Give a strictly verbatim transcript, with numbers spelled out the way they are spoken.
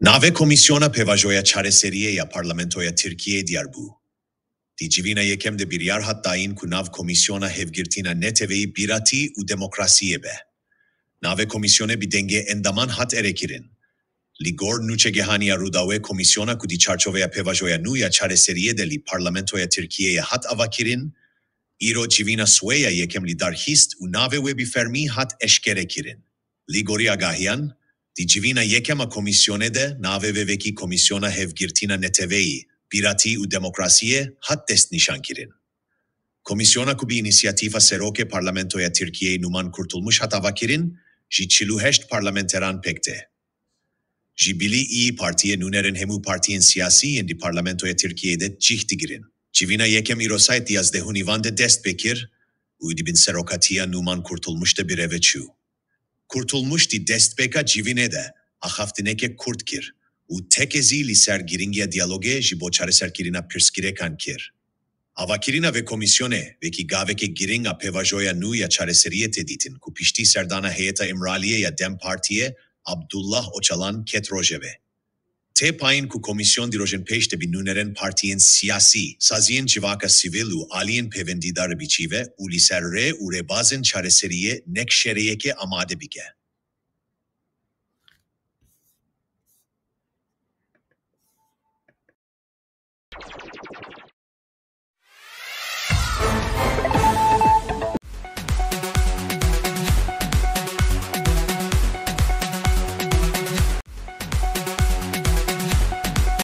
Navê Komîsyona Pêvajoya Çareseriyê ya Parlamentoya Tirkiyeyê diyar bû. Di civîna yekem de biryar hat dayîn ku nav Komîsyona Hevgirtina Neteweyî, Bîratî û Demokrasiyê be. Navê komîsyonê bi dengê endaman hat erêkirin. Li gor nûçegehaniya Rûdawê, komîsyona ku di çarçoveya pêvajoya nû ya çareseriyê de li Parlamentoya Tirkiyeyê hat avakirin, îro civîna swê ya yekem li dar hîst û navê wê bi fermî hat eşkerekirin. Li gorî agahiyan, di civîna yekem a komîsyonê de navê vê vekî Komîsyona Hevgirtina Neteweyî, Bîratî û Demokrasiyê hat destnîşankirin. Komîsyona ku bi înîsiyatîfa Serokê Parlamentoya Tirkiyeyê Numan Kurtulmuş hat avakirin, ji çil û heşt parlamenteran pêk tê. Ji bilî İYİ Partiyê nûnerên hemû partiyên siyasî yên di Parlamentoya Tirkiyeyê de cih digirin. Civîna yekem îro saet di yazdeh û nîvan de dest pê kir û di bin serokatiya Numan Kurtulmuş de bi rê ve çû. Kurtulmuş di destpêka civînê de axaftineke kurt kir û tekezî li ser giringiya diyalogê ji bo çareserkirina pirsgirêkan kir. Avakirina vê komîsyonê wekî gaveke giring a pêvajoya nû ya çareseriyê tê dîtin ku piştî serdana heyeta Îmraliyê ya DEM Partiyê, Abdullah Ocalan ket rojevê. Tê payîn ku komîsyon di rojên pêş de bi nûnerên partiyên siyasî, saziyên civaka sivîl û aliyên pêvendîdar re biçîve û li ser rê û rêbazên çareseriyê nexşeyekê amade bike.